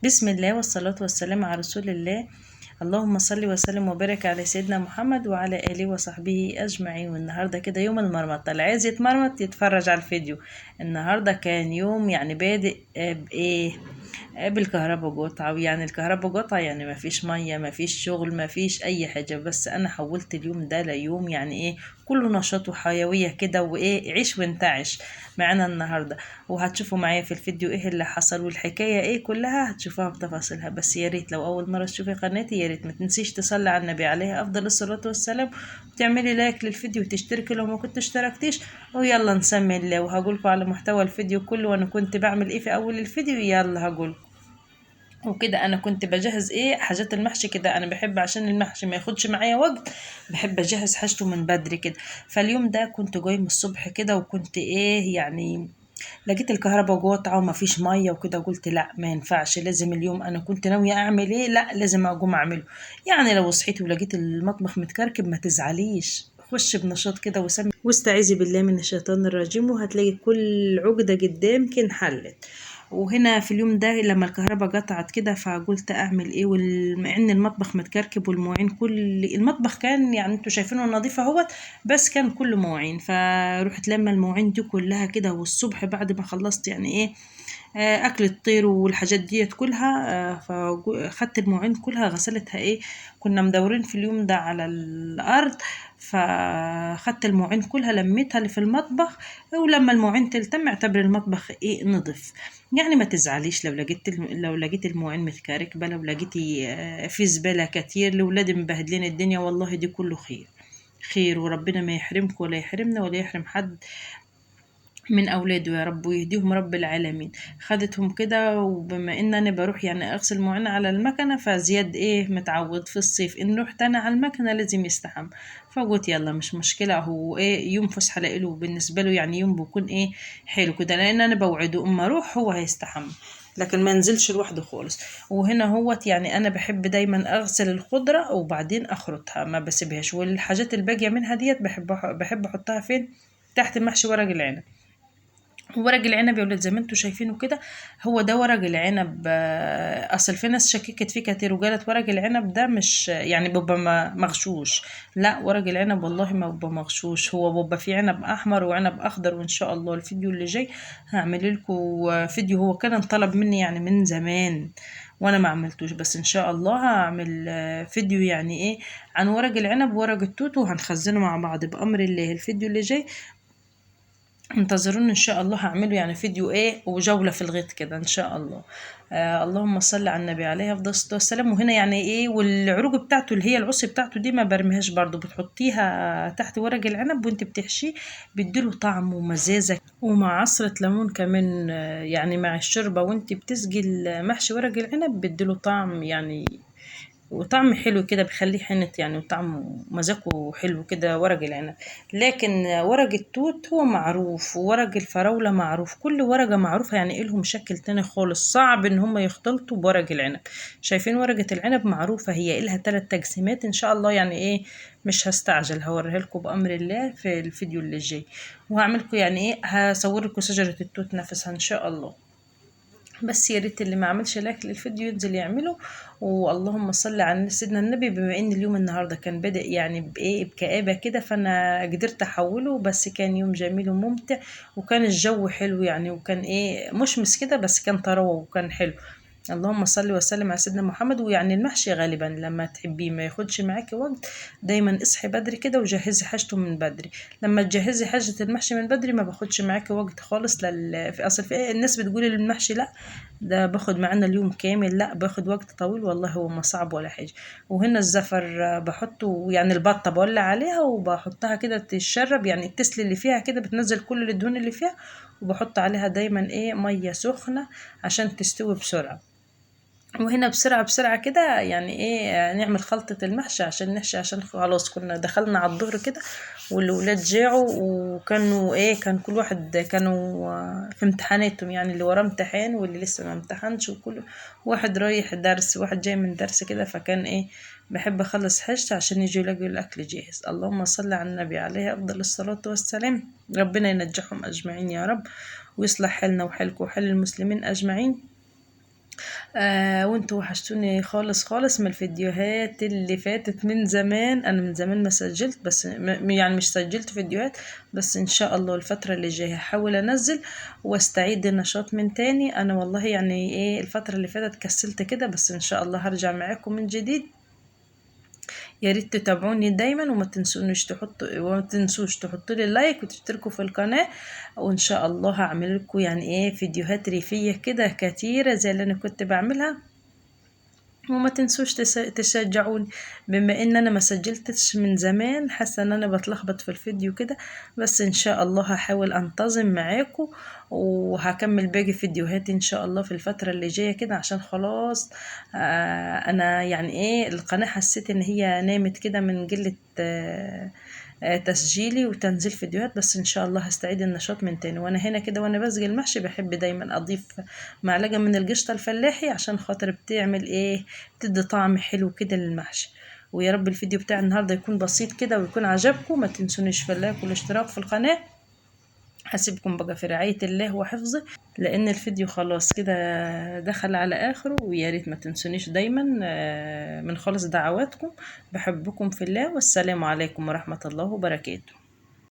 بسم الله والصلاة والسلام على رسول الله. اللهم صل وسلم وبارك على سيدنا محمد وعلى آله وصحبه أجمعين. والنهاردة كده يوم المرمطة، اللي عايز يتمرمط يتفرج على الفيديو. النهاردة كان يوم يعني بادئ بإيه؟ بالكهرباء قطعة، ويعني الكهرباء قطعة يعني ما فيش مية، ما فيش شغل، ما فيش أي حاجة. بس أنا حولت اليوم ده ليوم يعني إيه كله نشاط وحيوية كده، وإيه عيش وانتعش معانا النهاردة. وهتشوفوا معايا في الفيديو إيه اللي حصل والحكاية إيه كلها هتشوفوها بتفاصيلها. بس يا ريت لو أول مرة تشوفي قناتي يا ريت ما تنسيش تصلي على النبي عليه أفضل الصلاة والسلام، وتعملي لايك للفيديو وتشتركي لو ما كنت اشتركتيش. ويلا نسمي الله، وهقولكوا على محتوى الفيديو كله وأنا كنت بعمل إيه في أول الفيديو. يلا هقولكوا. وكده انا كنت بجهز ايه حاجات المحشي كده. انا بحب عشان المحشي ما ياخدش معايا وقت، بحب اجهز حاجته من بدري كده. فاليوم ده كنت جاي من الصبح كده، وكنت ايه يعني لقيت الكهرباء قاطعه وما فيش مية وكده. قلت لا ما ينفعش، لازم اليوم انا كنت ناوية اعمل ايه، لا لازم اقوم اعمله. يعني لو صحيت ولقيت المطبخ متكركب ما تزعليش، خش بنشاط كده وسمي واستعيذي بالله من الشيطان الرجيم، وهتلاقي كل عقده قدامك انحلت. وهنا في اليوم ده لما الكهرباء قطعت كده، فقلت اعمل ايه، مع ان المطبخ متكركب والمواعين كل المطبخ كان يعني انتوا شايفينه نظيف اهوت، بس كان كله مواعين. فروحت لما المواعين دي كلها كده، والصبح بعد ما خلصت يعني ايه اكل الطير والحاجات ديت كلها، فخدت المواعين كلها غسلتها. ايه كنا مدورين في اليوم ده على الارض، فخدت المواعين كلها لميتها اللي في المطبخ. ولما المواعين تلتم اعتبر المطبخ ايه نضف. يعني ما تزعليش لو لقيت المواعين متكركبه، لو لقيتي في زبالة كتير، الاولاد مبهدلين الدنيا، والله دي كله خير خير، وربنا ما يحرمك ولا يحرمنا ولا يحرم حد من اولاده يا رب، ويهديهم رب العالمين. خدتهم كده، وبما ان انا بروح يعني اغسل مواعين على المكنه، فزياد ايه متعود في الصيف ان رحت انا على المكنه لازم يستحم. فقلت يلا مش مشكلة، هو ايه يوم فسحة له بالنسبة له، يعني يوم بيكون ايه حلو كده، لان انا بوعده اما اروح هو هيستحم، لكن ما نزلش لوحده خالص. وهنا هوت يعني انا بحب دايما اغسل الخضرة وبعدين اخرطها، ما بسيبهاش، والحاجات الباقية منها ديت بحب احطها فين؟ تحت محشي ورق العنب. ورق العنب يا ولاد زي ما انتوا شايفينه كده، هو ده ورق العنب. اصل في ناس شككت فيه كتير وقالت ورق العنب ده مش يعني بيبقى مغشوش. لا ورق العنب والله ما بيبقى مغشوش، هو بيبقى فيه عنب احمر وعنب اخضر. وان شاء الله الفيديو اللي جاي هعمل لكم فيديو، هو كان انطلب مني يعني من زمان وانا ما عملتوش، بس ان شاء الله هعمل فيديو يعني ايه عن ورق العنب وورق التوت، وهنخزنه مع بعض بامر الله. الفيديو اللي جاي انتظروني ان شاء الله، هعمله يعني فيديو ايه وجولة في الغيط كده ان شاء الله. اللهم صل على النبي عليه افضل الصلاة والسلام. وهنا يعني ايه والعروج بتاعته اللي هي العصي بتاعته دي ما برميهاش برضو، بتحطيها تحت ورق العنب وانت بتحشيه، بيديله طعم ومزازة، ومع عصرة ليمون كمان يعني مع الشوربة وانت بتسقي المحشي ورق العنب بيديله طعم يعني، وطعم حلو كده، بخليه حنط يعني، وطعمه مذاقه حلو كده ورق العنب. لكن ورق التوت هو معروف، وورق الفراولة معروف، كل ورقة معروفة يعني إلهم شكل تاني خالص، صعب إن هم يختلطوا بورق العنب. شايفين ورقة العنب معروفة، هي إلها 3 تقسيمات. إن شاء الله يعني إيه مش هستعجل، هوريها لكم بأمر الله في الفيديو اللي جاي، وهعملكم يعني إيه هصور لكم شجرة التوت نفسها إن شاء الله. بس يا ريت اللي ما عملش لايك للفيديو ينزل يعمله. واللهم صل على سيدنا النبي. بما ان اليوم النهارده كان بادئ يعني بايه بكآبه كده، فانا قدرت احوله، بس كان يوم جميل وممتع، وكان الجو حلو يعني، وكان ايه مشمس كده، بس كان طراوه وكان حلو. اللهم صل وسلم على سيدنا محمد. ويعني المحشي غالبا لما تحبيه ما ياخدش معاكي وقت، دايما اصحي بدري كده وجهزي حاجته من بدري. لما تجهزي حاجة المحشي من بدري ما باخدش معاكي وقت خالص. اصل في الناس بتقول المحشي لا ده باخد معانا اليوم كامل، لا باخد وقت طويل، والله هو ما صعب ولا حاجة. وهنا الزفر بحطه يعني البطة بولع عليها وبحطها كده تتشرب، يعني التسل اللي فيها كده بتنزل كل الدهون اللي فيها، وبحط عليها دايما ايه مية سخنة عشان تستوي بسرعة. وهنا بسرعة بسرعة كده يعني ايه نعمل خلطة المحشي عشان نحشي، عشان خلاص كنا دخلنا على الظهر كده والولاد جاعوا، وكانوا ايه كان كل واحد كانوا في امتحاناتهم، يعني اللي وراه امتحان واللي لسه ما امتحنش، وكل واحد رايح درس واحد جاي من درس كده. فكان ايه بحب اخلص حاجتي عشان يجوا يلاقوا الاكل جاهز. اللهم صل على النبي عليه افضل الصلاة والسلام. ربنا ينجحهم اجمعين يا رب، ويصلح حالنا وحالكم وحال المسلمين اجمعين. وانتوا وحشتوني خالص خالص من الفيديوهات اللي فاتت من زمان. انا من زمان ما سجلت، بس يعني مش سجلت فيديوهات، بس ان شاء الله الفترة اللي جاية هحاول انزل واستعيد النشاط من تاني. انا والله يعني ايه الفترة اللي فاتت كسلت كده، بس ان شاء الله هرجع معاكم من جديد. يا ريت تتابعوني دايما، وما تنسوش تحطوا لي like وتشتركوا في القناة، وان شاء الله هعمل لكم يعني ايه فيديوهات ريفية كده كتيرة زي اللي انا كنت بعملها. وما تنسوش تشجعوني، بما ان انا ما سجلتش من زمان، حاسه ان انا بتلخبط في الفيديو كده، بس ان شاء الله هحاول انتظم معاكم وهكمل باقي فيديوهاتي ان شاء الله في الفترة اللي جاية كده، عشان خلاص انا يعني ايه القناة حسيت ان هي نامت كده من قلة تسجيلي وتنزيل فيديوهات، بس ان شاء الله هستعيد النشاط من تاني. وانا هنا كده وانا بسقي المحشي بحب دايما اضيف معلقه من القشطه الفلاحي عشان خاطر بتعمل ايه، بتدي طعم حلو كده للمحشي. ويا رب الفيديو بتاع النهارده يكون بسيط كده ويكون عجبكم. ما تنسونيش في ال like والاشتراك في القناة. هسيبكم بقى في رعاية الله وحفظه، لان الفيديو خلاص كده دخل على اخره. ويا ريت ما تنسونيش دايما من خالص دعواتكم. بحبكم في الله، والسلام عليكم ورحمة الله وبركاته.